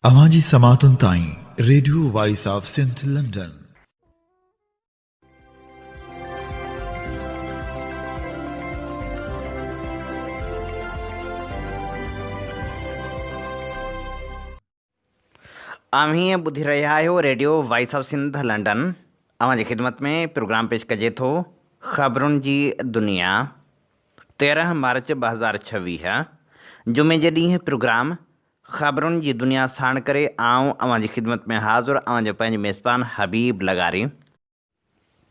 اوهان جي سماعتن تائين radio voice of Sindh London. اوهين ٻڌي رهيا آهيو radio voice of Sindh London. اوهان جي خدمت ۾ پروگرام پيش ڪجي ٿو خبرن جي دنيا 13 مارچ 2026 جمعي جي ڏينهن پروگرام خبرن جي دنيا ساڻ ڪري آئون اوهان جي خدمت ۾ حاضر اوهان جو پنهنجو ميزبان حبيب لغاري.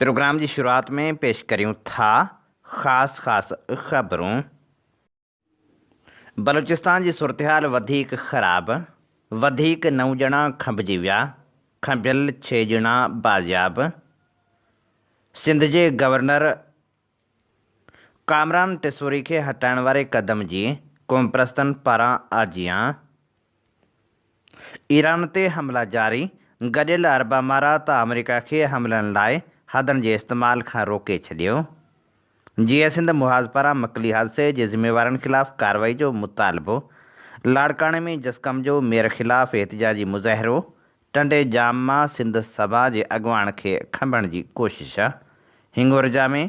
پروگرام جي شروعات ۾ پيش ڪريون ٿا خاص خاص خبرون. بلوچستان جي صورتحال وڌيڪ خراب، وڌيڪ نو ڄڻا کنڀجي ويا، کنڀيل ڇهه ڄڻا بازياب، سنڌ جي گورنر ڪامران ٽيسوري کي هٽائڻ واري قدم جي قومپرستن پاران آجيان، ايران تي حملا جاري، گڏيل عرب امارات آمريڪا کي حملن لاء حدن جي استعمال کان روڪي ڇڏيو، جيئي سنڌ محاذ پاران مڪلي حادثي جي ذميوارن خلاف ڪارروائي جو مطالبو، لاڙڪاڻي ۾ جسقم جو ميئر خلاف احتجاجي مظاهرو، ٽنڊي ڄام مان سنڌ سڀا جي اڳواڻ کي کنڀڻ جي ڪوشش، هنڱورجا ۾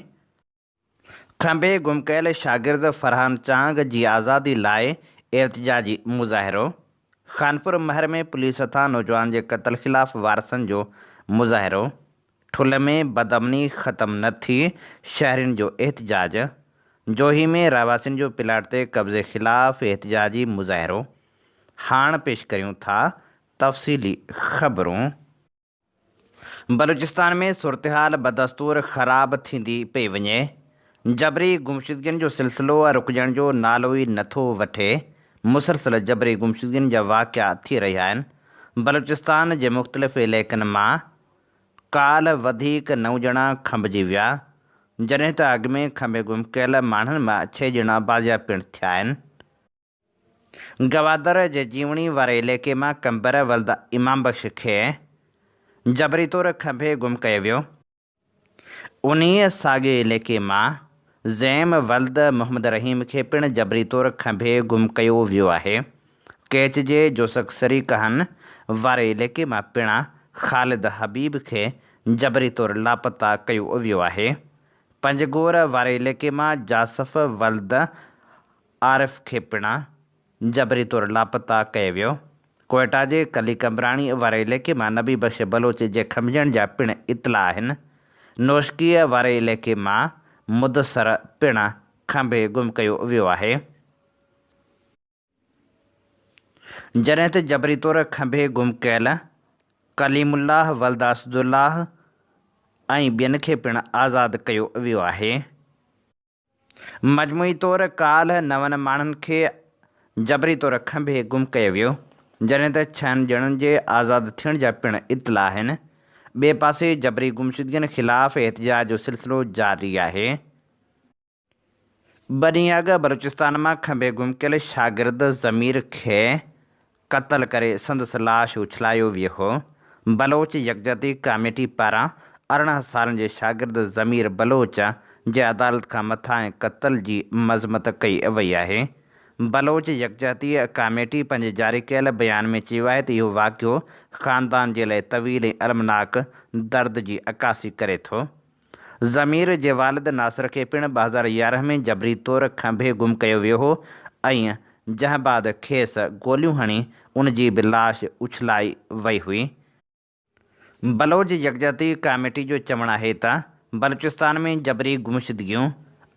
کنڀي گم ڪيل شاگرد فرحان چانگ جي آزادي لاء احتجاجي مظاهرو، خانپور مهر ۾ پوليس هٿان نوجوان جي قتل خلاف وارثن جو مظاهرو، ٺل ۾ بدامني ختم نه ٿي، شهرين جو احتجاج، جوهي ۾ رهواسين جو پلاٽ تي قبضي خلاف احتجاجي مظاهرو، هاڻ پيش ڪريون ٿا تفصيلي خبرون. بلوچستان ۾ صورتحال بدستور خراب ٿيندي پئي وڃي، جبري گمشدگين جو سلسلو رڪجڻ جو نالو ئي نٿو وٺي، مسلسل جبري گمشدگين جا واقعا ٿي رهيا آهن، بلوچستان جي مختلف علائقن مان ڪالهه وڌيڪ نو ڄڻا کنڀجي ويا، جڏهن ته اڳ ۾ کنڀي گم ڪيل ماڻهن مان ڇهه ڄڻا بازياب پڻ ٿيا آهن. گوادر جي جيوڻي واري علائقي مان قمبر ولد امام بخش کي جبري طور کنڀي گم ڪيو ويو. انهيء ساڳئي علائقي مان زيم ولد محمد رحيم کي پڻ جبري طور کنڀي گم ڪيو ويو آهي. ڪيچ جي جوسڪ سري ڪهن واري علائقي مان پڻ خالد حبيب کي جبري طور لاپتا ڪيو ويو آهي. پنجگور واري علائقي مان جاسف ولد عارف کي پڻ جبري طور لاپتا ڪيو ويو. ڪوئيٽا جي ڪلي قمبراڻي واري علائقي مان نبي بخش بلوچ جي کنڀجڻ جا پڻ اطلاع آهن. نوشڪيء واري علائقي مان مدثر پڻ کنڀي گم ڪيو ويو آهي. جڏهن ته جبري طور کنڀي گم ڪيل ڪليم الله ولد اسدالله ۽ ٻين کي پڻ آزاد ڪيو ويو آهي. مجموعي طور ڪالهه نون ماڻهن کي جبري طور کنڀي گم ڪيو ويو، جڏهن ته ڇهن ڄڻن جي آزاد ٿيڻ جا پڻ اطلاع آهن. ٻئي پاسي جبري گمشدگين خلاف احتجاج جو سلسلو جاري آهي. ٻه ڏينهن اڳ بلوچستان مان کنڀي گم ڪيل شاگرد ضمير کي قتل ڪري سندس لاش اڇلايو ويو هو. بلوچ يڪجهتي ڪاميٽي پاران 18 سالن جي شاگرد ضمير بلوچ جي عدالت کان مٿانهين قتل جي مذمت ڪئي وئي آهي. بلوچ يڪجهتي ڪاميٽي پنهنجي جاري ڪيل بيان ۾ چيو آهي ته اهو واقعو خاندان جي لاء طويل ۽ المناڪ درد جي عڪاسي ڪري ٿو. ضمير جي والد ناصر کي پڻ 2011 ۾ جبري طور کنڀي گم ڪيو ويو هو ۽ جنهن بعد کيس گوليون هڻي ان جي به لاش اڇلائي وئي هئي. بلوچ يڪجهتي ڪاميٽي جو چوڻ آهي ته بلوچستان ۾ جبري گمشدگيون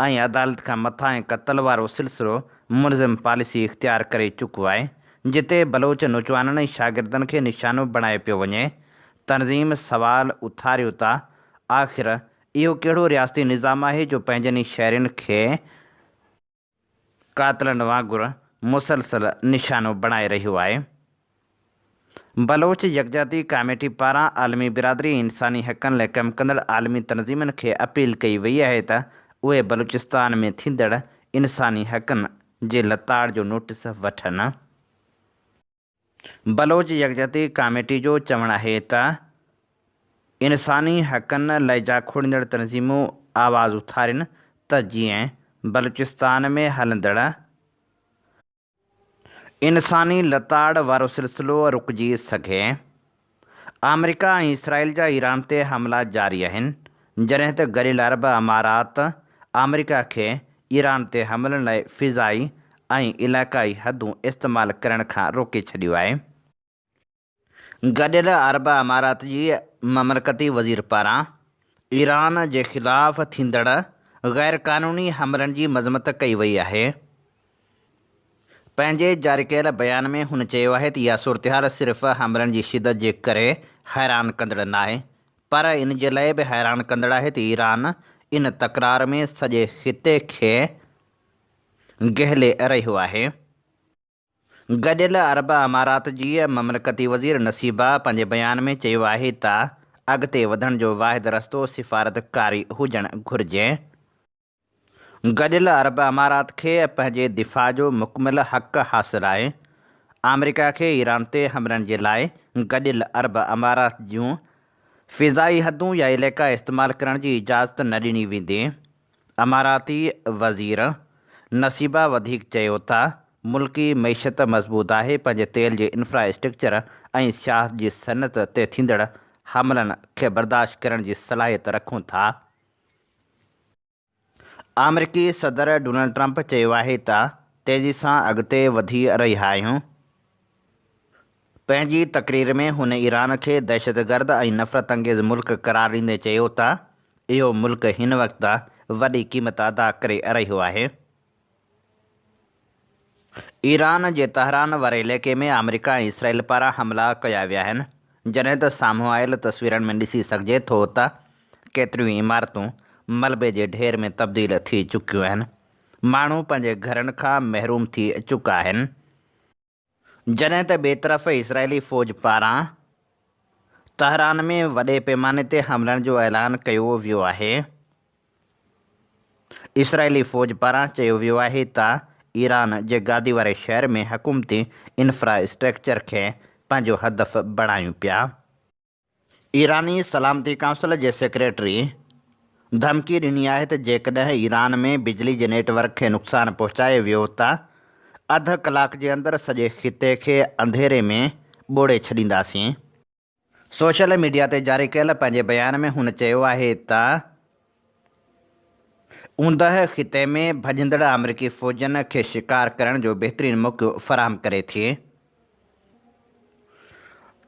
۽ عدالت کان مٿانهين قتل وارو سلسلو منظم پاليسي اختيار ڪري چڪو آهي جتي بلوچ نوجوانن ۽ شاگردن کي نشانو بڻايو پيو وڃي. تنظيم سوال اٿاريو ته آخر اهو ڪهڙو رياستي نظام آهي جو پنهنجن ئي شهرين کي قاتلن وانگر مسلسل نشانو بڻائي رهيو آهي؟ بلوچ يڪجهتي ڪاميٽي پاران عالمي برادري ۽ انساني حقن لاء ڪم ڪندڙ عالمي تنظيمن کي اپيل ڪئي وئي آهي ته اهي بلوچستان ۾ ٿيندڙ انساني حقن جي لتاڙ جو نوٽيس وٺن. بلوچ يڪجهتي ڪاميٽي جو چوڻ آهي ته انساني حقن لاء جاکوڙيندڙ تنظيمون آواز اٿارين ته جيئن بلوچستان ۾ هلندڙ انساني لتاڙ وارو سلسلو رڪجي سگهي. آمريڪا ۽ اسرائيل جا ايران تي حملا جاري آهن، جڏهن ته گڏيل عرب امارات آمريڪا کي ايران تي حملن لاء فضائي ۽ علائقائي حدون استعمال ڪرڻ کان روڪي ڇڏيو آهي. گڏيل عرب امارات جي مملڪتي وزير پاران ايران جي خلاف ٿيندڙ غيرقانوني حملن جي مذمت ڪئي وئي آهي. پنهنجي جاري ڪيل بيان ۾ هن چيو آهي ته اها صورتحال صرف حملن جي شدت جي ڪري حيران ڪندڙ ناهي پر ان جي لاء به حيران ڪندڙ آهي ته ايران ان تڪرار ۾ سڄي خطي کي گهلي رهيو آهي. گڏيل عرب امارات جي مملڪتي وزير نصيبه پنهنجي بيان ۾ چيو آهي ته اڳتي وڌڻ جو واحد رستو سفارتڪاري هجڻ گهرجي. گڏيل عرب امارات کي پنهنجي دفاع جو مڪمل حق حاصل آهي، آمريڪا کي ايران تي حملن جي لاء گڏيل عرب امارات جون فضائي حدون يا علائقا استعمال ڪرڻ جي اجازت نه ڏني ويندي. اماراتي وزير نصيبه وڌيڪ چيو ته ملڪي معيشت مضبوط آهي، پنهنجي تيل جي انفرا اسٽرڪچر ۽ سياحت جي صنعت تي ٿيندڙ حملن کي برداشت ڪرڻ جي صلاحيت رکون ٿا. آمريڪي صدر ڊونلڊ ٽرمپ چيو آهي ته تيزي سان اڳتي وڌي رهيا آهيون. پنهنجي تقرير ۾ هن ايران کي دهشتگرد ۽ نفرت انگيز ملڪ قرار ڏيندي چيو ته اهو ملڪ هن وقت وڏي قيمت ادا ڪري رهيو آهي. ايران جي تهران واري علائقي ۾ آمريڪا ۽ اسرائيل پاران حملا ڪيا ويا آهن، جڏهن ته سامهون آيل تصويرن ۾ ڏسي سگهجي ٿو ته ڪيتريون ئي عمارتون ملبي جي ڍير ۾ تبديل ٿي چڪيون آهن، ماڻهو پنهنجي گهرن کان محروم ٿي چڪا آهن. جڏهن ته ٻئي طرف اسرائيلي فوج پاران تهران ۾ وڏي پيماني تي حملن جو اعلان ڪيو ويو آهي. اسرائيلي فوج پاران چيو ويو آهي ته ايران جي گادي واري شهر ۾ حڪومتي انفراسٽرڪچر کي پنهنجو هدف بڻايون پيا. ايراني سلامتي ڪائونسل جي سيڪريٽري ڌمڪي ڏني آهي ته جيڪڏهن ايران ۾ بجلي جي نيٽ ورڪ کي نقصان پهچايو ويو ته اڌ ڪلاڪ جي اندر سڄي خطي کي انڌيري ۾ ٻوڙي ڇڏينداسين. سوشل ميڊيا تي جاري ڪيل پنهنجي بيان ۾ هن چيو آهي ته اوندهه خطي ۾ ڀڄندڙ آمريڪي فوجين کي شڪار ڪرڻ جو بهترين موقعو فراهم ڪري ٿي.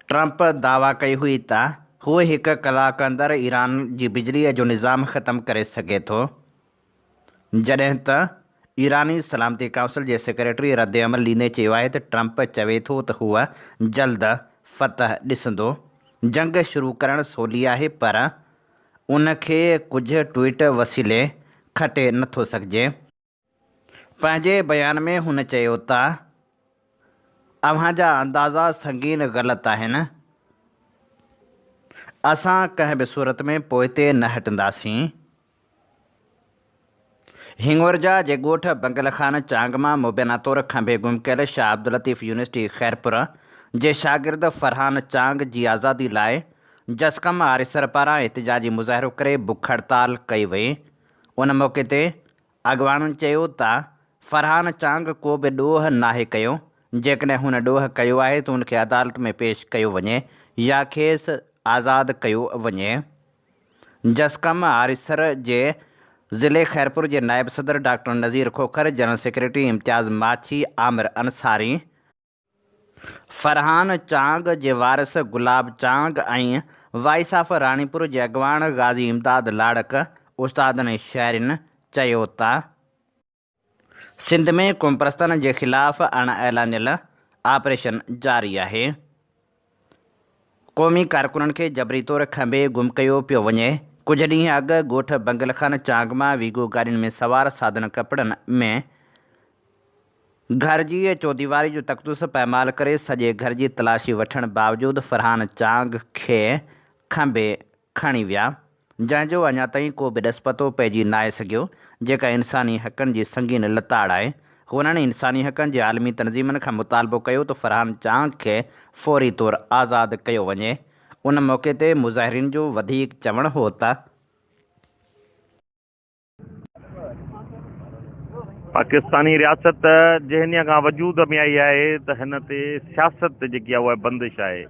ٽرمپ دعويٰ ڪئي هئي ته هو هڪ ڪلاڪ اندر ايران جي بجليء جو نظام ختم ڪري سگهي ٿو، جڏهن ته ايراني سلامتي ڪائونسل جي سيڪريٽري ردعمل ڏيندي چيو آهي ته ٽرمپ چوي ٿو ته هو جلد فتح ڏسندو، جنگ شروع ڪرڻ سولي آهي پر ان کي ڪجهه ٽوئيٽ وسيلي کٽي نٿو سگهجي. پنهنجي بيان ۾ هن چيو ته اوهان جا اندازا سنگين غلط آهن، اسان ڪنهن به صورت ۾ پوئتي نه هٽنداسين. هڱورجا جي ڳوٺ بنگل خان چانگ مان مبينا طور کنڀي گم ڪيل شاهه عبداللطيف يونيورسٽي خيرپور جي شاگرد فرحان چانگ جي آزادي لاء جسقم آريسر پاران احتجاجي مظاهرو ڪري بک هڙتال ڪئي وئي. ان موقعي تي اڳواڻن چيو ته فرحان چانگ ڪو به ڏوهه ناهي ڪيو، جيڪڏهن هن ڏوهه ڪيو آهي ته ان کي عدالت ۾ پيش ڪيو وڃي يا کيس آزاد ڪيو وڃي. جسقم آريسر جي ضلعي خيرپور جي نائب صدر doctor Nazir Khokhar, general secretary Imtiaz Machhi, Amir Ansari, Farhan Chang جي وارث گلاب چانگ ۽ وائس آف راڻيپور جي اڳواڻ غازي امداد لاڙڪ استادن ۽ شهرين چيو ته سنڌ ۾ قومپرستن جي خلاف اڻ اعلانيل آپريشن جاري آهي. قومي ڪارڪنن کي جبري طور کنڀي گم ڪيو پيو وڃي. ڪجهه ڏينهن اڳ ڳوٺ بنگل خان چانگ مان ويگو گاڏين ۾ سوار سادن ڪپڙن ۾ گهر جي چوديواري جو تقدس پائمال ڪري سڄي گهر جي تلاشي وٺڻ باوجود فرحان چانگ کي کنڀي کڻي ويا، جنهن جو اڃا تائين ڪو به ڏس پتو پئجي ناهي سگهيو، جيڪا انساني حقن جي سنگين لتاڙ آهي. هنن انساني حقن جي عالمي تنظيمن کان مطالبو ڪيو ته فرحان چانگ کي فوري طور آزاد ڪيو وڃي. ان موقعي تي مظاهرين جو وڌيڪ چوڻ هو ته. پاڪستاني رياست جنهن ڏينهن کان وجود ۾ آئي آهي ته هن تي سياست تي جيڪي آهي اها بندش آهي.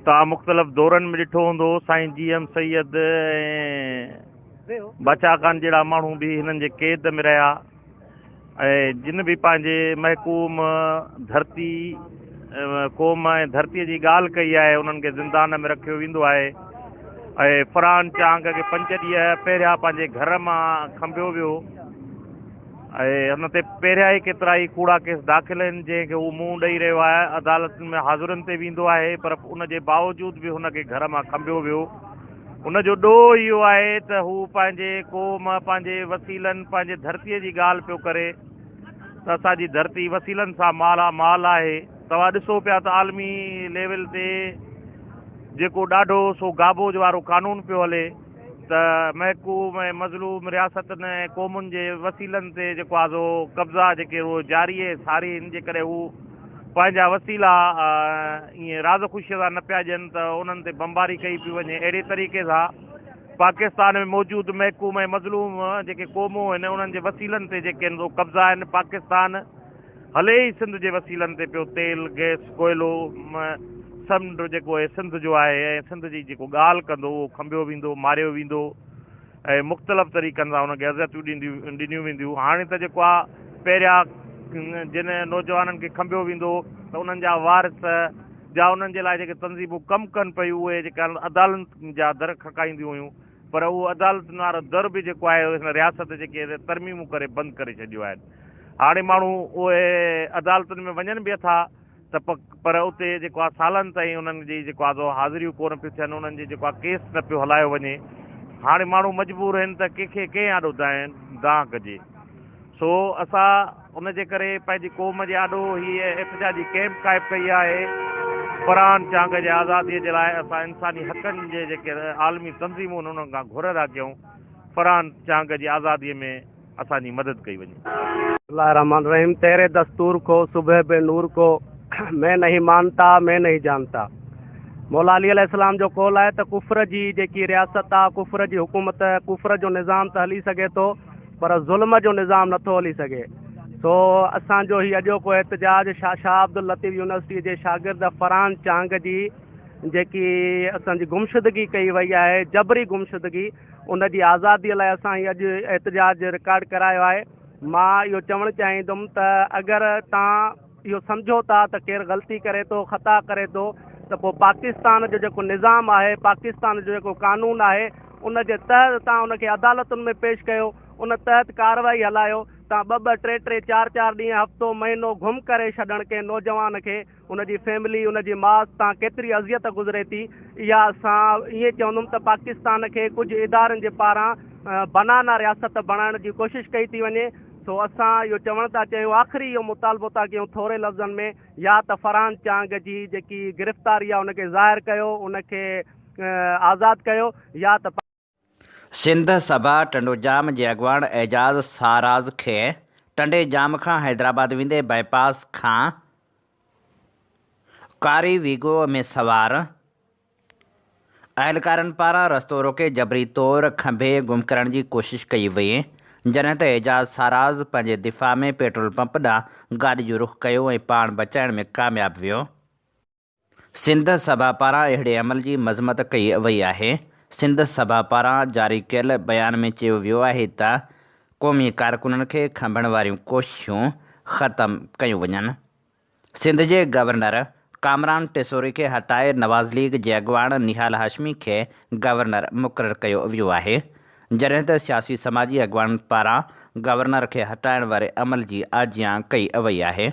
توهان مختلف دورن ۾ ڏٺو هوندو سائين جي ايم سيد ۽ باچا خان جهڙا ماڻهو به هنن جي قيد ۾ رهيا ۽ جن به پنهنجي محڪوم ڌرتي قوم ۽ ڌرتي جي ڳالهه ڪئي آهي انهن کي زندان ۾ رکيو ويندو آهي ۽ فرحان چانگ کي پنج ڏينهن پهريان پنهنجي گهر مان کنڀيو ويو ۽ هن تي پهريان ئي ڪيترائي ڪوڙا ڪيس داخل آهن جنهن کي هو منهن ڏئي رهيو آهي عدالتن ۾ حاضرين تي ويندو آهي پر ان جي باوجود به هن کي گهر مان کنڀيو ويو ان جو ڏوهه اهو آهي ته هو پنهنجي قوم پنهنجي وسيلن پنهنجي ڌرتي جي ڳالهه پيو ڪري ته اسان جي ڌرتي وسيلن سان مالا مال آهي توهان ڏسو پيا ته عالمي ليول تي جيڪو ڏاڍو سو گابو وارو قانون پيو هلي ته محڪوم ۽ مظلوم رياستن ۽ قومن جي وسيلن تي جيڪو آهي سو قبضا جيڪي اهي جاري ۽ ساري آهن جيڪڏهن هو پنهنجا وسيلا ائين راز خوشيء سان نه پيا ڏين ته انهن تي بمباري ڪئي پئي وڃي اهڙي طريقي سان پاڪستان ۾ موجود محڪوم ۽ مظلوم جيڪي قومون آهن انهن جي وسيلن تي جيڪي آهن سو قبضا آهن پاڪستان هلي ئي سنڌ جي وسيلن تي پيو تيل، گئس، ڪوئلو، سمنڊ جيڪو اهي سنڌ جو آهي ۽ سنڌ جي جيڪو ڳالهه ڪندو اهو کنڀيو ويندو، ماريو ويندو ۽ مختلف طريقن سان ان کي اذيتون ڏينديون ڏنيون وينديون. هاڻي ته جيڪو آهي پهريان جن نوجوانن کي کنڀيو ويندو هو ته انهن جا وارث جا انهن جي لاء جيڪي تنظيمون ڪم ڪن پيون اهي جيڪا عدالتن جا در کڙڪائينديون هيون پر اهو عدالتن وارو در به جيڪو آهي هن رياست جيڪي ترميمون ڪري بند ڪري ڇڏيو آهن. هاڻي ماڻهو اهي عدالتن ۾ وڃن به اٿا ته پر اتي جيڪو آهي سالن تائين انهن جي جيڪو آهي سو حاضريون ڪونه پيون ٿين انهن جي جيڪو آهي ڪيس نه پيو هلايو وڃي هاڻي ماڻهو مجبور آهن ته ڪنهن کي ڪنهن آڏو دانهن ڪجي سو اسان ان جي ڪري پنهنجي قوم جي آڏو هي احتجاجي ڪئمپ قائم ڪئي آهي فرحان چانگ جي آزادي جي لاء اسان انساني حقن جي جيڪي عالمي تنظيمون آهن انهن کان گهر ٿا ڪيون فرحان چانگ جي آزادي ۾ اسان جي مدد ڪئي وڃي. بسم الله الرحمٰن الرحيم تيري دستور کو صبح بي نور کو مين نهين مانتا مين نهين جانتا مولا علي عليه السلام جو قول آهي ته ڪفر جي جيڪي رياست آ ڪفر جي حڪومت ڪفر جو نظام ته هلي سگهي ٿو پر ظلم جو نظام نٿو هلي سگهي سو اسان جو هي اڄوڪو احتجاج شاهه عبداللطيف يونيورسٽي جي شاگرد فرحان چانگ جي جيڪي اسان جي گمشدگي ڪئي وئي آهي جبري گمشدگي ان جي آزادي لاء اسان هي اڄ احتجاج رڪارڊ ڪرايو آهي. مان اهو چوڻ چاهيندم ته اگر توهان اهو سمجهو ٿا ته ڪير غلطي ڪري ٿو، خطا ڪري ٿو ته پوء پاڪستان جو جيڪو نظام آهي، پاڪستان جو جيڪو قانون آهي ان جي تحت توهان ان کي عدالتن ۾ پيش ڪيو، ان تحت ڪارروائي هلايو. توهان ٻه ٻه، ٽي ٽي، چار چار ڏينهن، هفتو، مهينو گم ڪري ڇڏڻ ڪنهن نوجوان کي ان جي فيملي ان جي ماء تان ڪيتري اذيت گذري ٿي اها اسان ائين چوندم ته پاڪستان کي ڪجهه ادارن جي پاران بنانا رياست بڻائڻ جي ڪوشش ڪئي ٿي وڃي سو اسان اهو چوڻ ٿا چاهيون آخري اهو مطالبو ٿا ڪيون ٿوري لفظن ۾ يا ته فرحان چانگ جي جيڪي گرفتاري آهي ان کي ظاهر ڪيو ان کي آزاد ڪيو يا ته. سنڌ سڀا ٽنڊوڄام جي اڳواڻ اعجاز ساراز کي ٽنڊي ڄام کان حيدرآباد ويندي بائي پاس کان ڪاري ويگو ۾ سوار اهلڪارن پاران رستو روڪي جبري طور کنڀي گم ڪرڻ جي ڪوشش ڪئي وئي جڏهن ته اعجاز ساراز پنهنجي دفاع ۾ پيٽرول پمپ ڏانهن گاڏي جو رخ ڪيو ۽ پاڻ بچائڻ ۾ ڪامياب ويو. سنڌ سڀا پاران اهڙي عمل جي مذمت ڪئي وئي آهي. سنڌ سڀا پاران جاري ڪيل بيان ۾ چيو ويو آهي ته قومي ڪارڪنن کي کنڀڻ واريون ڪوششون ختم ڪيون وڃن. سنڌ جي گورنر ڪامران ٽيسوري کي هٽائي نواز ليگ جي اڳواڻ نهال هاشمي کي گورنر مقرر ڪيو ويو آهي. جڏهن ته سياسي سماجي اڳواڻن پاران گورنر کي هٽائڻ واري عمل جي آجيان ڪئي وئي آهي.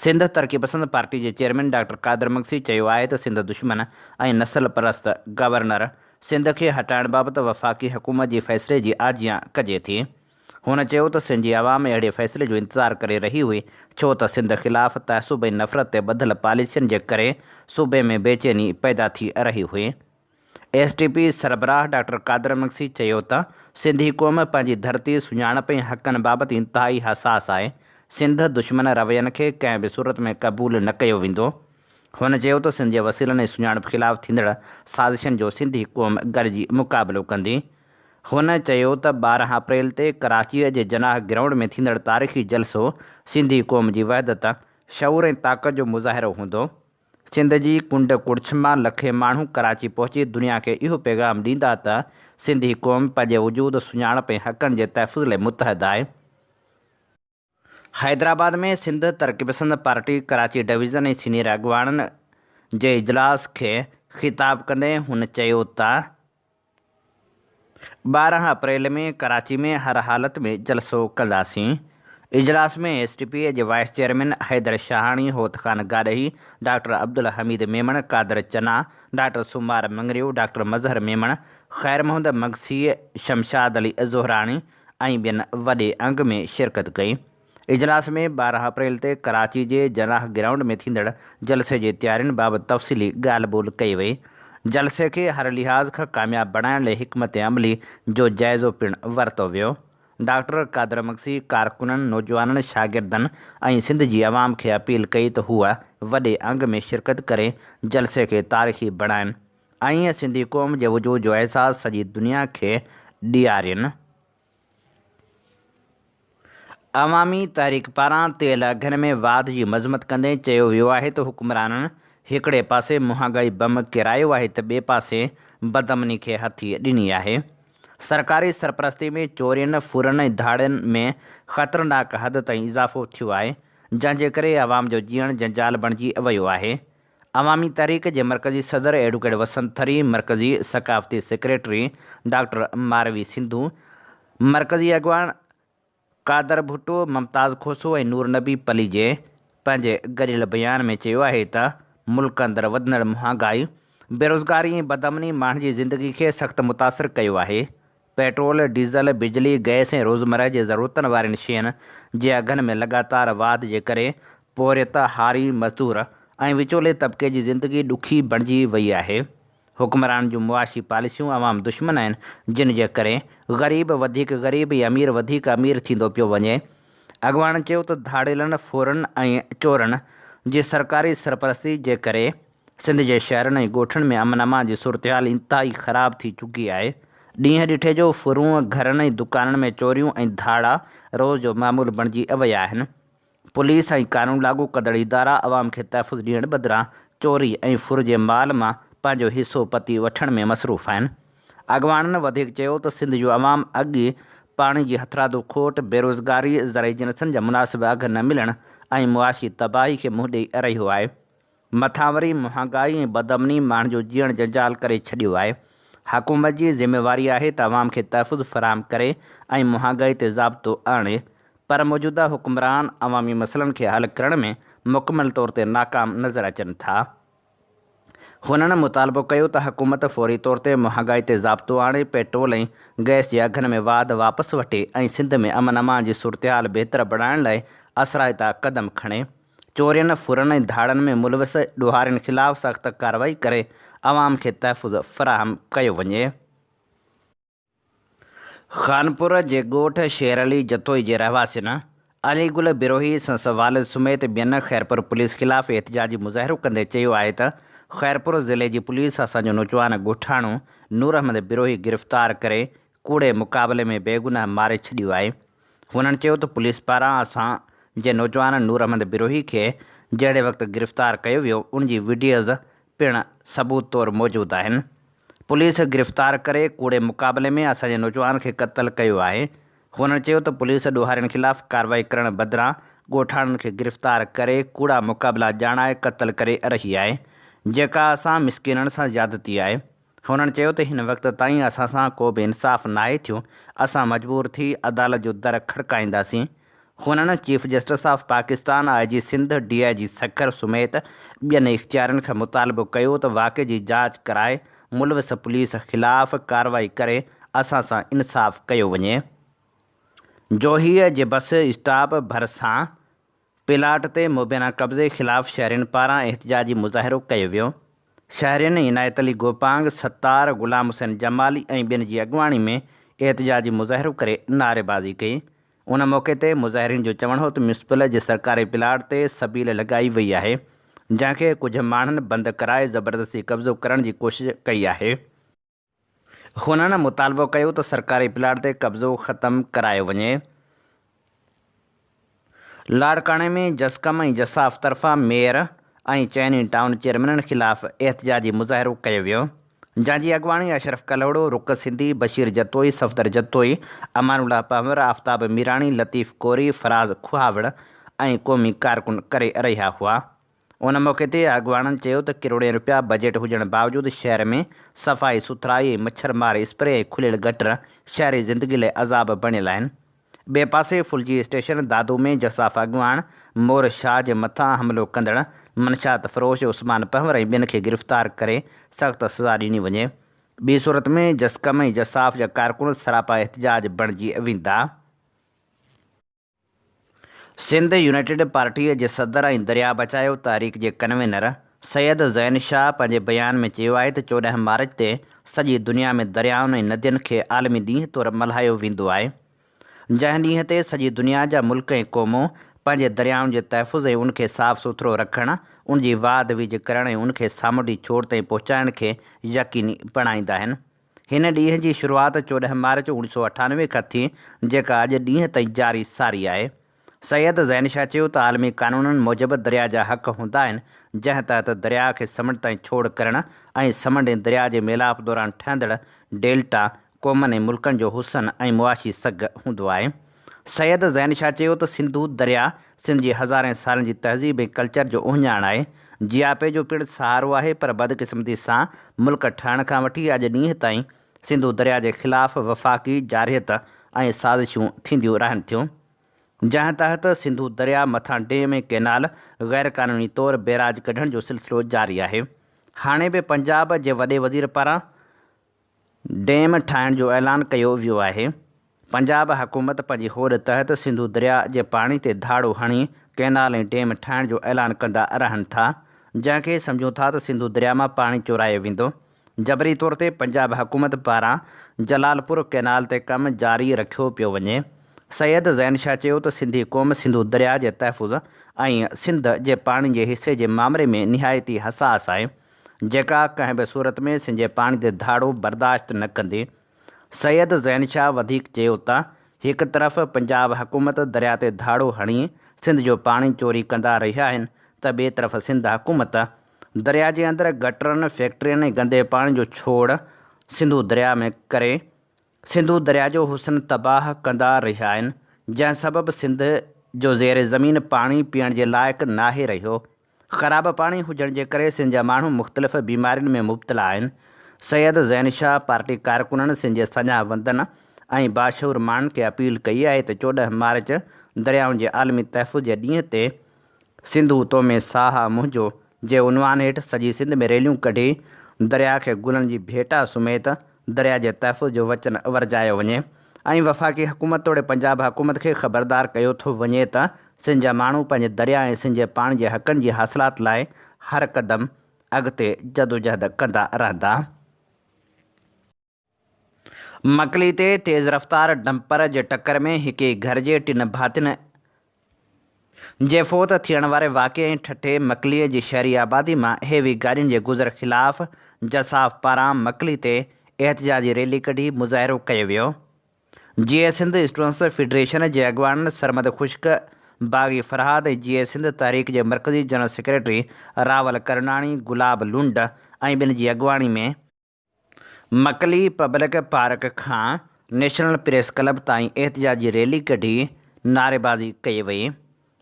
سنڌ ترقي پسند پارٽي جي چيئرمين ڊاڪٽر قادر مگسي چيو آهي ته سنڌ دشمن ۽ نسل پرست گورنر سنڌ کي هٽائڻ بابت وفاقي حڪومت جي فيصلي جي آجيان ڪجي ٿي. هن چيو ته سنڌ جي عوام اهڙي فيصلي جو انتظار ڪري رهي هئي ڇو ته سنڌ خلاف تعصب ۽ نفرت تي ٻڌل پاليسين جي ڪري صوبي ۾ بيچيني پيدا ٿي رهي هئي. ايس ٽي پي سربراهه ڊاڪٽر قادر مگسي چيو ته سنڌي قوم پنهنجي ڌرتي، سڃاڻپ ۽ حقن بابت انتهائي حساس آهي، سنڌ دشمن روين کي ڪنهن به صورت ۾ قبول نه ڪيو ويندو. هن چيو ته سنڌ جي وسيلن ۽ سڃاڻپ خلاف ٿيندڙ سازشن جو سنڌي قوم گڏجي مقابلو ڪندي. هن چيو ته 12 اپريل تي ڪراچيء جي جناح گرائونڊ ۾ ٿيندڙ تاريخي جلسو سنڌي قوم جي وحدت، شعور ۽ طاقت جو مظاهرو هوندو. سنڌ جي ڪنڊ ڪڙڇ مان لکين ماڻهو ڪراچي پهچي دنيا کي اهو پيغام ڏيندا ته سنڌي قوم پنهنجي وجود، سڃاڻپ ۽ حقن جي تحفظ لاء متحد آهي. حيدرآباد ۾ سنڌ ترقي پسند پارٽي ڪراچي ڊويزن ۽ سينيئر اڳواڻن جي اجلاس کي خطاب ڪندي هن چيو ته 12 اپريل ۾ ڪراچي ۾ هر حالت ۾ جلسو ڪنداسين. اجلاس ۾ ايس ٽي پي جي vice chairman Haider Shahani, Hot Khan Gadhi, doctor Abdul Hameed Memon, Qadir Channa, doctor Soomar Mangrio, doctor Mazhar Memon, Khair Muhammad Magsi, Shamshad Ali Zahrani ۽ ٻين وڏي انگ ۾ شرڪت ڪئي. اجلاس ۾ 12 اپريل تي ڪراچي جي جناح گرائونڊ ۾ ٿيندڙ جلسي جي تيارين بابت تفصيلي ڳالهه ٻولهه ڪئي وئي. جلسي کي هر لحاظ کان ڪامياب بڻائڻ لئي حڪمت عملي جو جائزو پڻ ورتو ويو. ڊاڪٽر قادر مگسي ڪارڪنن، نوجوانن، شاگردن ۽ سنڌ جي عوام کي اپيل ڪئي ته هو وڏي انگ ۾ شرڪت ڪري جلسي کي تاريخي بڻائين. ائين سنڌي قوم جي وجود جو احساس سڄي دنيا کي ڏيارين. عوامي تحريڪ پاران تيل اگهن ۾ واڌ جي مذمت ڪندي چيو ويو آهي ته حڪمرانن هڪڙي پاسي مهانگائي بم ڪيرايو آهي ته ٻئي پاسي بدامني کي هٿي ڏني آهي. سرڪاري سرپرستي ۾ چورين، ڦرن ۽ ڌاڙين ۾ خطرناڪ حد تائين اضافو ٿيو آهي، جنهن جي ڪري عوام جو جيئڻ جنجال بڻجي ويو آهي. عوامي تحريڪ جي مرڪزي صدر ايڊوڪيٽ وسنت ٿري، مرڪزي ثقافتي سيڪريٽري ڊاڪٽر ماروي سنڌو، مرڪزي اڳواڻ قادر ڀٽو، ممتاز کوسو ۽ نور نبي پليجي پنهنجي گڏيل بيان ۾ چيو آهي ته ملڪ اندر وڌندڙ مهانگائي، بيروزگاري ۽ بدامني ماڻهن جي زندگي کي سخت متاثر ڪيو آهي. پيٽرول، ڊيزل، بجلي، گئس ۽ روزمرهه جي ضرورتن وارين شين جي اگهن ۾ لڳاتار واڌ جي ڪري پورهيت، هاري، مزدور ۽ وچولي طبقي جي زندگي ڏکي بڻجي وئي آهي. حڪمرانن جون معاشي پاليسيون عوام دشمن آهن، جن جي ڪري غريب وڌيڪ غريب ۽ امير وڌيڪ امير ٿيندو پيو وڃي. اڳواڻن چيو ته ڌاڙيلن، ڦورن ۽ چورن جي سرڪاري سرپرستي جي ڪري سنڌ جي شهرن ۽ ڳوٺن ۾ امن امان جي صورتحال انتهائي خراب ٿي چڪي آهي. ڏينهن ڏٺي جو ڦرون، گهرن ۽ دڪانن ۾ چوريون ۽ ڌاڙا روز جو معمول بڻجي ويا آهن. پوليس ۽ قانون لاڳو ڪندڙ ادارا عوام کي تحفظ ڏيڻ بدران چوري ۽ ڦر جي مال مان پنهنجو حصو پتي وٺڻ ۾ مصروف آهن. اڳواڻن وڌيڪ چيو ته سنڌ جو عوام اڳ ئي پاڻي جي هٿرادو کوٽ، بيروزگاري، زرعي جنسن جا مناسب اگهه نه ملڻ ۽ معاشي تباهي کي منهن ڏئي رهيو آهي. مٿان وري مهانگائي ۽ بدامني ماڻهن جو جيئڻ جنجال ڪري ڇڏيو آهي. حڪومت جي ذميواري آهي ته عوام کي تحفظ فراهم ڪري ۽ مهانگائي تي ضابطو آڻي پر موجوده حڪمران عوامي مسئلن کي حل ڪرڻ ۾ مڪمل طور تي ناڪام نظر اچن ٿا. هنن مطالبو ڪيو ته حڪومت فوري طور تي مهانگائي تي ضابطو آڻي، پيٽرول ۽ گئس جي اگهن ۾ واڌ واپس وٺي ۽ سنڌ ۾ امن امان جي صورتحال بهتر بڻائڻ لاء اثرائتا قدم کڻي. چورين، ڦرن ۽ ڌاڙن ۾ ملوث ڏوهارين خلاف سخت ڪارروائي ڪري عوام کي تحفظ فراهم ڪيو وڃي. خانپور جي ڳوٺ شير علي جتوئي جي رهواسين علي گل بروهي سندس والد سميت ٻين خيرپور پوليس خلاف احتجاجي مظاهرو ڪندي چيو آهي ته خيرپور ضلعي جي پوليس اسان جو نوجوان ڳوٺاڻو نور احمد بروهي گرفتار ڪري ڪوڙي مقابلي ۾ بيگناهه ماري ڇڏيو آهي. هنن چيو ته پوليس پاران اسان جي نوجوان نور احمد بروهي کي جهڙي وقت گرفتار ڪيو ويو ان جي وڊيوز پڻ ثبوت طور موجود آهن. پوليس گرفتار ڪري ڪوڙي مقابلي ۾ اسان جي نوجوان کي قتل ڪيو آهي. هنن چيو ته پوليس ڏوهارين خلاف ڪارروائي ڪرڻ بدران ڳوٺاڻن کي گرفتار ڪري ڪوڙا مقابلا ڄاڻائي قتل ڪري رهي آهي جيڪا اسان مسڪينن سان زيادتي آهي. هنن چيو ته هن وقت تائين اسان سان ڪو به انصاف ناهي ٿيو، اسان مجبور ٿي عدالت جو در کڙڪائينداسين. هنن chief justice of Pakistan, I G Sindh, D I G Sukkur سميت ٻين اختيارين کان مطالبو ڪيو ته واقعي جي جاچ ڪرائي ملوث پوليس خلاف ڪارروائي ڪري اسان سان انصاف ڪيو وڃي. جوهيء جي بس اسٽاپ ڀرسان پلاٽ تي مبينا قبضي خلاف شهرين پاران احتجاجي مظاهرو ڪيو ويو. شهرين عنايت علي گوپانگ، ستار، غلام حسين جمالي ۽ ٻين جي اڳواڻي ۾ احتجاجي مظاهرو ڪري نعريبازي ڪئي. ان موقعي تي مظاهرين جو چوڻ هو ته ميونسپل جي سرڪاري پلاٽ تي سبيل لڳائي وئي آهي، جنهن کي ڪجهه ماڻهن بند ڪرائي زبردستي قبضو ڪرڻ جي ڪوشش ڪئي آهي. هنن مطالبو ڪيو ته سرڪاري پلاٽ تي قبضو ختم ڪرايو وڃي. لاڙڪاڻي ۾ جسقم ۽ جساف طرفان ميئر ۽ چئني ٽائون چيئرمينن خلاف احتجاجي مظاهرو ڪيو ويو، جنهن جي اڳواڻي اشرف ڪلهوڙو، رڪ سنڌي، بشير جتوئي، صفدر جتوئي، امان الله پنهور، آفتاب ميراڻي، لطيف ڪوري، فراز کهاوڙ ۽ قومي ڪارڪن ڪري رهيا هئا. ان موقعي تي اڳواڻن چيو ته ڪروڙين رپيا بجيٽ هجڻ باوجود شهر ۾ صفائي سٿرائي ۽ مڇر مار اسپري ۽ کليل گٽر شهري زندگي لاء عذاب بڻيل آهن. ٻئي پاسي ڦلجي اسٽيشن دادو ۾ جساف اڳواڻ مور شاهه جي مٿان حملو ڪندڙ منشيات فروش عثمان پنهور ۽ ٻين کي گرفتار ڪري سخت سزا ڏني وڃي ٻي صورت ۾ جسقم ۽ جساف جا ڪارڪن سراپا احتجاج بڻجي ويندا. سنڌ يونائيٽيڊ پارٽيء جي صدر ۽ درياء بچايو تحريڪ جي ڪنوينر سيد زين شاهه پنهنجي بيان ۾ چيو آهي ته 14 مارچ تي سڄي دنيا ۾ دريائن ۽ ندين کي عالمي ڏينهن طور ملهايو ويندو آهي جنهن ڏينهن تي سڄي دنيا جا ملڪ ۽ قومون پنهنجي دريائن جي تحفظ ۽ ان کي صاف سٿرو رکڻ، ان جي واڌ ويجهه ڪرڻ ۽ ان کي سامونڊي ڇوڙ تائين پهچائڻ کي يقيني بڻائيندا آهن. هن ڏينهن جي شروعات 14 مارچ 1998 کان ٿي، جيڪا اڄ ڏينهن تائين جاري ساري آهي. سيد زين شاهه چيو ته عالمي قانونن موجب درياء جا حق هوندا آهن، جنهن تحت درياء کي سمنڊ تائين ڇوڙ ڪرڻ ۽ سمنڊ ۽ درياء جي ميلاپ دوران ٺهندڙ ڊيلٽا قومن ۽ ملڪن جو حسن ۽ معاشي سگهه هوندو آهي. سيد زين شاهه چيو ته سنڌو درياء سنڌ جي هزارين سالن جي تهذيب ۽ ڪلچر جو اهڃاڻ آهي، جياپي جو پڻ سهارو آهي پر بدقسمتي سان ملڪ ٺهڻ کان وٺي اڄ ڏينهن تائين سنڌو درياء جي خلاف وفاقي جارحيت ۽ سازشون ٿينديون رهن ٿيون جنهن تحت سنڌو درياء مٿان ڊيم ۽ ڪئنال غيرقانوني طور بئراج ڪڍڻ جو سلسلو جاري آهي هاڻي به پنجاب جي وڏي وزير پاران ڊيم ٺاهڻ جو اعلان ڪيو ويو آهي. پنجاب حڪومت پنهنجي هوڏ تحت سنڌو درياء جي پاڻي تي ڌاڙو هڻي ڪئنال ۽ ڊيم ٺاهڻ جو اعلان ڪندا رهن ٿا، جنهن کي سمجهون ٿا ته سنڌو درياء مان پاڻي چورايو ويندو. جبري طور تي پنجاب حڪومت پاران جلالپور ڪئنال تي ڪم جاري رکيو پيو وڃي. سيد زين شاهه چيو ته سنڌي قوم سنڌو درياء جي تحفظ ۽ سنڌ جي پاڻي جي حصي جي مامري ۾ نهايت ئي حساس آهي. جيڪا ڪنهن به صورت ۾ سنجي پاڻي تي ڌاڙو برداشت نه ڪندي. سيد زين شاهه وڌيڪ چيو ته هڪ طرف پنجاب حڪومت درياء تي ڌاڙو هڻي سنڌ جو پاڻي چوري ڪندا رهيا آهن ته ٻئي طرف سنڌ حڪومت درياء جي اندر گٽرن، فيڪٽرين ۽ گندي پاڻي جو ڇوڙ سنڌو درياء ۾ ڪري سنڌو درياء جو حسن تباهه ڪندا رهيا آهن، جنهن سبب سنڌ جو زير زمين پاڻي پيئڻ جي لائق ناهي رهيو. خراب پاڻي هجڻ جي ڪري سنڌ جا ماڻهو مختلف بيمارين ۾ مبتلا آهن. سيد زين شاهه پارٽي ڪارڪنن، سنڌ جي ساڃاهه وندن ۽ باشعور ماڻهن کي اپيل ڪئي آهي ته 14 مارچ دريائن جي عالمي تحفظ جي ڏينهن تي سنڌو تو ۾ ساهه آ منهنجو جي عنوان هيٺ سڄي سنڌ ۾ ريليون ڪڍي درياء کي گلن جي ڀيٽا سميت درياء جي تحفظ جو وچن ورجايو وڃي ۽ وفاقي حڪومت توڙي پنجاب حڪومت کي خبردار ڪيو ٿو وڃي ته سنڌ جا ماڻهو پنهنجي درياء ۽ سنڌ جي پاڻي جي حقن جي حاصلات لاء هر قدم اڳتي جدوجهد ڪندا رهندا. مڪلي تي تيز رفتار ڊمپر جي ٽڪر ۾ هڪ ئي گهر جي ٽن ڀاتين جي فوت ٿيڻ واري واقعي ۽ ٺٽي مڪلي جي شهري آبادي مان هيوي گاڏين جي گذر خلاف جساف پاران مڪلي تي احتجاجي ريلي ڪڍي مظاهرو ڪيو ويو. جيئي سنڌ اسٽوڊنٽس فيڊريشن جي اڳواڻن سرمد خشڪ، باغي فرهاد ۽ جيئي سنڌ تحريڪ جي مرڪزي جنرل سيڪريٽري راول ڪرناڻي، گلاب لنڊ ۽ ٻين جي اڳواڻي ۾ مڪلي پبلڪ پارڪ کان نيشنل پريس ڪلب تائين احتجاجي ريلي ڪڍي نعريبازي ڪئي وئي.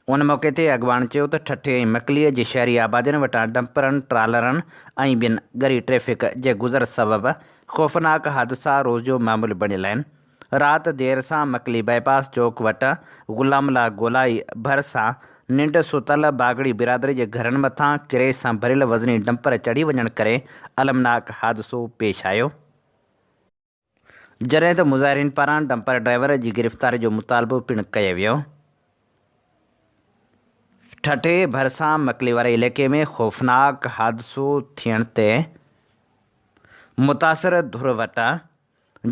ان موقعي تي اڳواڻن چيو ته ٺٽي ۽ مڪلي جي شهري آبادين وٽان ڊمپرن، ٽرالرن ۽ ٻين ڳري ٽريفڪ جي گذر سبب خوفناڪ حادثا روز جو معمول بڻيل آهن. رات دير سان مڪلي بائي پاس چوڪ وٽ غلام الله گولائي ڀرسان ننڊ ستل باگڙي برادري جي گهرن مٿان ڪريش سان ڀريل وزني ڊمپر چڙهي وڃڻ ڪري المناڪ حادثو پيش آيو. جڏهن ته مظاهرين پاران ڊمپر ڊرائيور جي گرفتاري جو مطالبو پڻ ڪيو ويو. ٺٽي ڀرسان مڪلي واري علائقي ۾ خوفناڪ حادثو ٿيڻ تي متاثر ڌر وٽ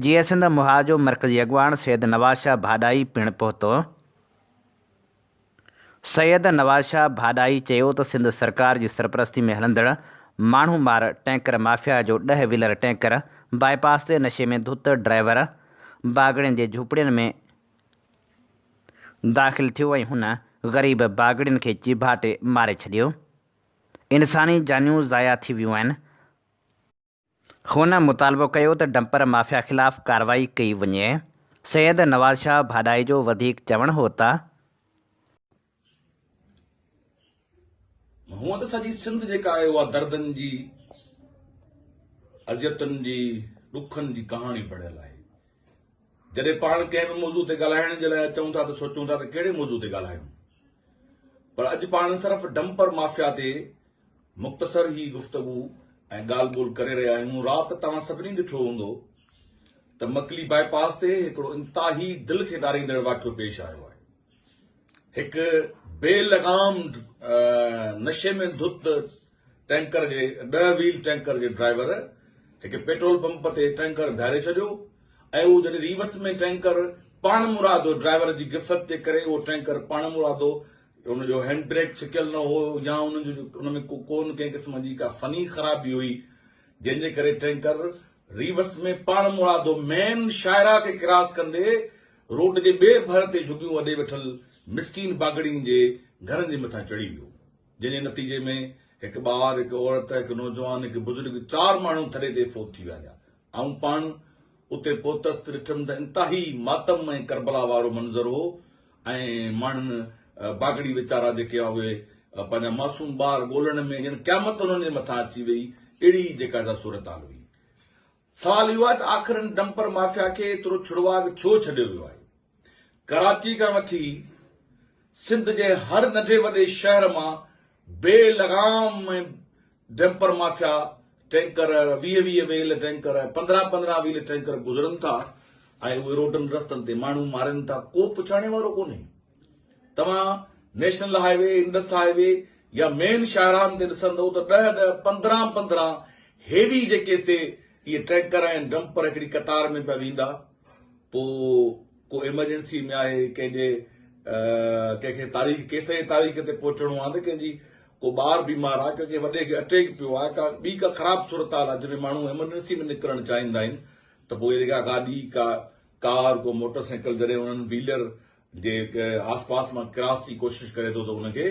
جيئي سنڌ محاذ جو مرڪزي اڳواڻ سيد نواز شاهه ڀاڏائي پڻ پهتو. سيد نواز شاهه ڀاڏائي چيو ته سنڌ سرڪار جي سرپرستي ۾ هلندڙ ماڻهو مار ٽينڪر مافيا جو ڏهه ويلر ٽينڪر باء پاس تي نشي ۾ ڌت ڊرائيور باگڙين جي جهوپڙين ۾ داخل ٿيو ۽ هن غريب باگڙين کي چيڀاٽي ماري ڇڏيو. انساني جانيون ضايع ٿي ويون آهن. هن مطالبو ڪيو ته ڊمپر مافيا خلاف ڪارروائي ڪئي وڃي. سيد نواز شاهه ڀاڏائي جو وڌيڪ چوڻ هو ته. هونء ته سڄي سنڌ جيڪا آهي اها دردن جي، اذيتن جي، ڏکن جي ڪهاڻي بڻيل آهي. جڏهن پاڻ ڪنهن به موضوع تي ڳالهائڻ جي لاء اچون ٿا ته سوچون ٿا ته ڪهڙي موضوع تي ڳالهايون. پر اڄ پاڻ صرف ڊمپر مافيا تي مختصر هي گفتگو ۽ ڳالهه ٻولهه ڪري رهيا آهيون. رات توهان سڀني ڏٺو هوندو ته مڪلي باء پاس تي هڪڙو انتهائي دل کي ڏاريندڙ واقعو پيش آيو آهي. هڪ بي لغام نشي ۾ ڌت ٽينڪر جي ڏهه ويل ٽينڪر جي ڊرائيور هڪ پيٽرول پمپ تي ٽينڪر بيهاري ڇڏيو ۽ اهو جڏهن ريورس ۾ ٽينڪر پاڻمرادو ڊرائيور جي غفلت جي ڪري اهو ٽينڪر پاڻمرادو ان جو هينڊ بريڪ ڇڪيل نه هو يا ان جو ان ۾ ڪو ڪون ڪنهن قسم جي ڪا فني خرابي هئي جنهن جي ڪري ٽينڪر ريوس ۾ پاڻ مرادو مين شاهراهه کي ڪراس ڪندي روڊ جي ٻئي ڀر تي جهڳيون اڏي ويٺل مسڪين باگڙين جي گهرن جي مٿان چڙهي ويو جنهن جي نتيجي ۾ هڪ ٻار هڪ عورت هڪ نوجوان هڪ بزرگ چار ماڻهو ٿڏي تي فوت ٿي ويا آئون پاڻ اتي پهتس ته ڏٺم ته انتهائي ماتم ۽ ڪربلا وارو منظر هو ۽ ماڻهن باگڙي ويچارا جيڪي هئا اهي پنهنجا معصوم ٻار ڳولڻ ۾ ڄڻ قيامت انهن جي مٿان اچي وئي اهڙي جيڪا سا صورتحال هئي. سوال اهو آهي ته آخر ان ڊمپر مافيا کي ايترو ڇڙواڳ ڇو ڇڏيو ويو آهي؟ ڪراچي کان وٺي سنڌ جي هر ننڍي وڏي شهر مان بي لغام ۽ ڊمپر مافيا ٽينڪر، 20 20 ويل ٽينڪر، 15 15 ويل ٽينڪر گذرن ٿا ۽ اهي روڊن رستن تي ماڻهو مارين ٿا، ڪو پڇاڻي وارو ڪونهي. توهان national highway, Indus highway يا مين شاهراهن تي ڏسندو ته 10 10، 15 15 هيوي جيڪي سي اهي ٽينڪر ۽ ڊمپر هڪڙي قطار ۾ پيا ويندا. پوء ڪو ايمرجنسي ۾ آهي، ڪنهن جي ڪنهن کي تاريخ ڪيس جي تاريخ تي پهچڻو آهي ته ڪنهن جي ڪو ٻار بيمار آهي، ڪنهن کي وڏي کي اٽيڪ پيو آهي، ڪا ٻي ڪا خراب صورتحال آهي جنهن ۾ ماڻهو ايمرجنسي ۾ نڪرڻ چاهيندا آهن ته پوء اهڙي ڪا گاڏي ڪا ڪار ڪو موٽر سائيڪل جڏهن انهن ويلر جي آس پاس مان ڪراس جي ڪوشش ڪري ٿو ته ان کي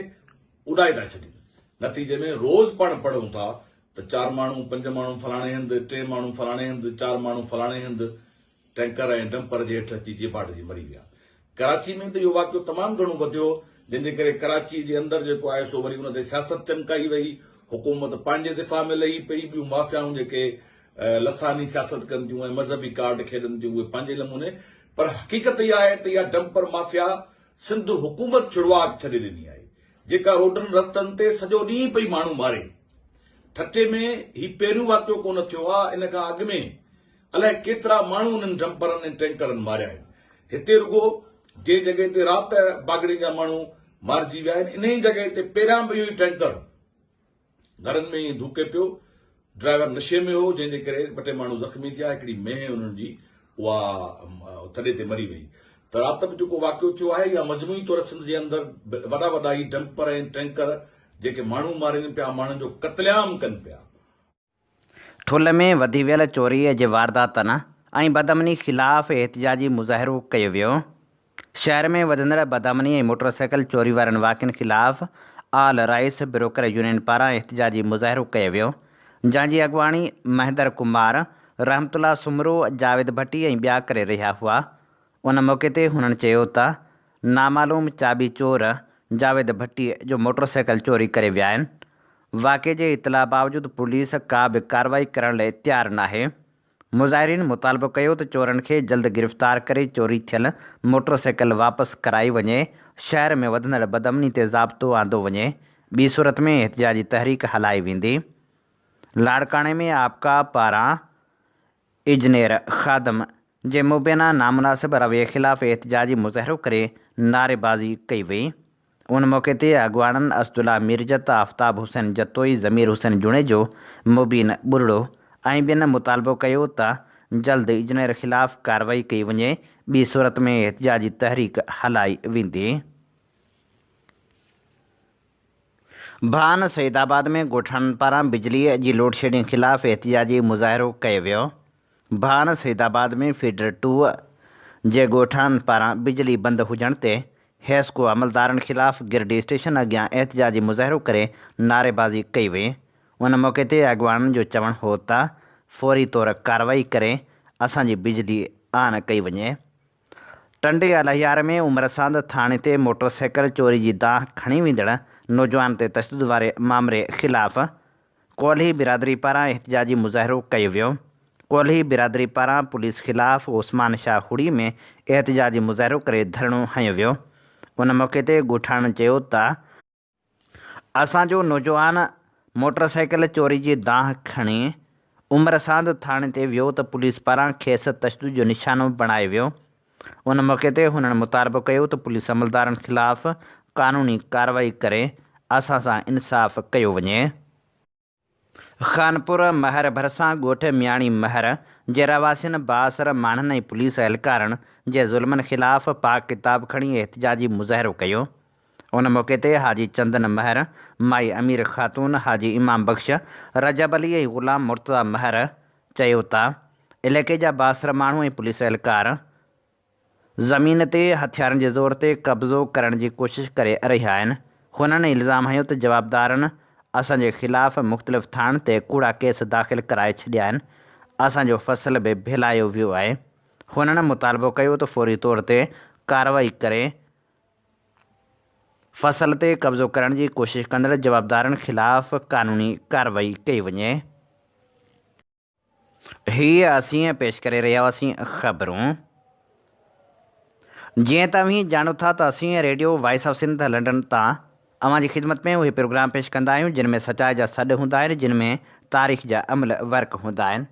اڏائي ٿا ڇڏين. نتيجي ۾ روز پاڻ پڙهون ٿا ته چار ماڻهو پنج ماڻهو فلاڻي هنڌ، ٽي ماڻهو فلاڻي هنڌ، چار ماڻهو فلاڻي هنڌ ٽينڪر ۽ ڊمپر جي هيٺ اچي چيڀاٽجي مري ويا. ڪراچي ۾ ته اهو واقعو تمام گهڻو وڌيو، جنهن جي ڪري ڪراچي جي اندر جيڪو آهي سو وري ان تي سياست چمڪائي وئي، حڪومت پنهنجي دفاع ۾ لهي پئي، ٻيون مافيائون جيڪي لساني سياست ڪن ٿيون ۽ مذهبي ڪارڊ کيڏن ٿيون اهي پنهنجي نموني، پر حقيقت اها آهي ته اها ڊمپر مافيا سنڌ حڪومت ڇڙواڳ ڇڏي ڏني آهي، جيڪا روڊن رستن تي سڄو ڏينهن پئي ماڻهو ماري. ٺٽي ۾ هي پهريون واقعو ڪونه ٿيو آهي، ان کان اڳ ۾ الائي ڪيترا ماڻهو انهن ڊمپرن ۽ ٽينڪرن ماريا آهن. هتي رڳو جنهن جڳهه تي رات باگڙين جا ماڻهو مارجي ويا آهن، انهيء جڳهه تي پهريان به اهو ئي ٽينڪر گهرن ۾ ائين ڌوڪي پيو. ڊرائيور نشي ۾ هو، جنهن جي ڪري ٻه ٽي ماڻهو زخمي ٿيا، هڪڙي مينهن انهن جي اها ٿڏي تي مري وئي. ته رات به جيڪو واقعو ٿيو آهي يا مجموعي طور سنڌ جي اندر وڏا وڏا هي ڊمپر ۽ ٽينڪر جيڪي ماڻهو مارين پيا، ماڻهن جو قتلعام ڪن پيا. ٺل ۾ وڌي ويل چوري جي وارداتن ۽ بدامني خلاف احتجاجي مظاهرو ڪيو ويو. شهر ۾ وڌندڙ بدامني ۽ موٽرسائيڪل چوري وارن واقعن خلاف آل رائيس بروڪر يونين پاران احتجاجي مظاهرو ڪيو ويو، جنهن جي اڳواڻي مهندر ڪمار، رحمت الله سومرو، جاويد ڀٽي ۽ ٻيا ڪري رهيا هئا. ان موقعي تي هنن چيو ته نامعلوم چاٻي چور جاويد ڀٽي جو موٽرسائيڪل چوري ڪري ويا آهن، واقعي جي اطلاع باوجود پوليس ڪا به ڪارروائي ڪرڻ لاء تيار ناهي. مظاهرين مطالبو ڪيو ته چورن کي جلد گرفتار ڪري چوري ٿيل موٽرسائيڪل واپس ڪرائي وڃي، شهر ۾ وڌندڙ بدامني تي ضابطو آندو وڃي، ٻي صورت ۾ احتجاجي تحريڪ هلائي ويندي. لاڙڪاڻي ۾ آپڪا پاران اجنير خادم جي مبينا نامناسب رويي خلاف احتجاجي مظاهرو ڪري نعريبازي ڪئي وئي. ان موقعي تي اڳواڻن اسدالله ميرجت، آفتاب حسين جتوئي، ضمير حسين جوڻيجو، مبين ٻرڙو ۽ ٻين مطالبو ڪيو ته جلد اجنير خلاف ڪارروائي ڪئي وڃي ٻي صورت ۾ احتجاجي تحريڪ هلائي ويندي. ڀان سيد آباد ۾ ڳوٺاڻن پاران بجلي جي لوڊشيڊنگ خلاف احتجاجي مظاهرو ڪيو ويو. ڀان سيدآباد ۾ فيڊر ٽو جي ڳوٺاڻن پاران بجلي بند هجڻ تي حيسڪو عملدارن خلاف گرڊ اسٽيشن اڳيان احتجاجي مظاهرو ڪري نعريبازي ڪئي وئي. ان موقعي تي اڳواڻن جو چوڻ هو ته فوري طور ڪارروائي ڪري اسان جي بجلي آن ڪئي وڃي. ٽنڊي الهيار ۾ عمرساند ٿاڻي تي موٽر سائيڪل چوري جي دانهن کڻي ويندڙ نوجوان تي تشدد واري مامري خلاف ڪولهي برادري پاران احتجاجي مظاهرو ڪيو ويو. ڪولهي برادري پاران پوليس خلاف عثمان شاهه هڙي ۾ احتجاجي مظاهرو ڪري ڌرڻو هنيو ويو. ان موقعي تي ڳوٺاڻن چيو ته، اسان جو نوجوان موٽر سائيڪل چوري جي دانهن کڻي عمرساند ٿاڻي تي ويو ته پوليس پاران کيس تشدد جو نشانو بڻايو ويو. ان موقعي تي هنن مطالبو ڪيو ته پوليس عملدارن خلاف قانوني ڪارروائي ڪري اسان سان انصاف ڪيو وڃي. خانپور مهر ڀرسان ڳوٺ مياڻي مهر جي رهواسين بااثر ماڻهن ۽ پوليس اهلڪارن جي ظلمن خلاف پاڪ ڪتاب کڻي احتجاجي مظاهرو ڪيو. ان موقعي تي حاجي چندن مهر، مائي امير خاتون، حاجي امام بخش، رجب علي ۽ غلام مرتضيٰ مهر چيو ته علائقي جا بااثر ماڻهو ۽ پوليس اهلڪار زمين تي هٿيارن جي زور تي قبضو ڪرڻ جي ڪوشش ڪري رهيا آهن. هنن الزام هنيو ته جوابدارن اسان جي خلاف مختلف ٿاڻن تي ڪوڙا ڪيس داخل ڪرائي ڇڏيا آهن، اسان جو فصل به ڀيلايو ويو آهي. هنن مطالبو ڪيو ته فوري طور تي ڪارروائي ڪري فصل تي قبضو ڪرڻ جي ڪوشش ڪندڙ جوابدارن خلاف قانوني ڪارروائي ڪئي وڃي. هي اسين پيش ڪري رهيا هئاسين خبرون. جيئن ته اوهين ڄاڻو ٿا ته اسين radio voice of Sindh London تان اوهان جي خدمت ۾ اهي پروگرام پيش ڪندا آهيون جن ۾ سچائي جا سڏ هوندا آهن جن ۾ تاريخ جا املهه ورق هوندا آهن.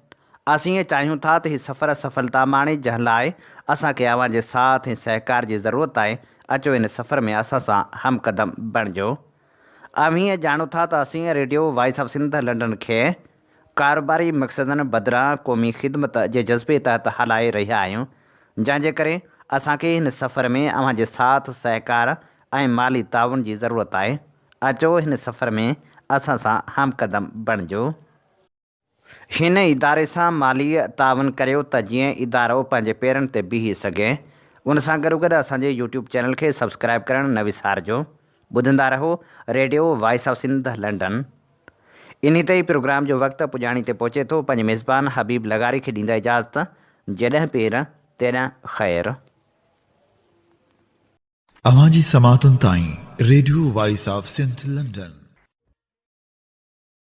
اسين چاهيون ٿا ته هي سفر سڦلتا ماڻي جنهن لاء اسان کي اوهان جي ساٿ ۽ سهڪار جي ضرورت آهي اچو ان سفر ۾ اسان سان هم قدم بڻجو. اوهين ڄاڻو ٿا ته اسين radio voice of Sindh London کي ڪاروباري مقصدن بدران قومي خدمت جي جذبي تحت هلائي رهيا آهيون، جنهن جي ڪري اسان کي هن سفر ۾ اوهان جي ساٿ، سهڪار ۽ مالي تعاون جي ضرورت آهي. اچو هن سفر ۾ اسان سان هم قدم بڻجو. هن اداري سان مالي تعاون ڪريو ته جيئن ادارو پنهنجي پيرن تي بيهي سگهي. ان سان گڏوگڏ اسان جي يوٽيوب چينل کي سبسڪرائيب ڪرڻ نه وسارجو. ٻڌندا رهو radio voice of Sindh London. انهي تي ئي پروگرام جو وقت پڄاڻي تي پهچي ٿو. پنهنجي ميزبان حبيب لغاري کي ڏيندا اجازت. جيڏهن پير تيڏهن خير. اوهان جي سماعتن تائين radio voice of Sindh London.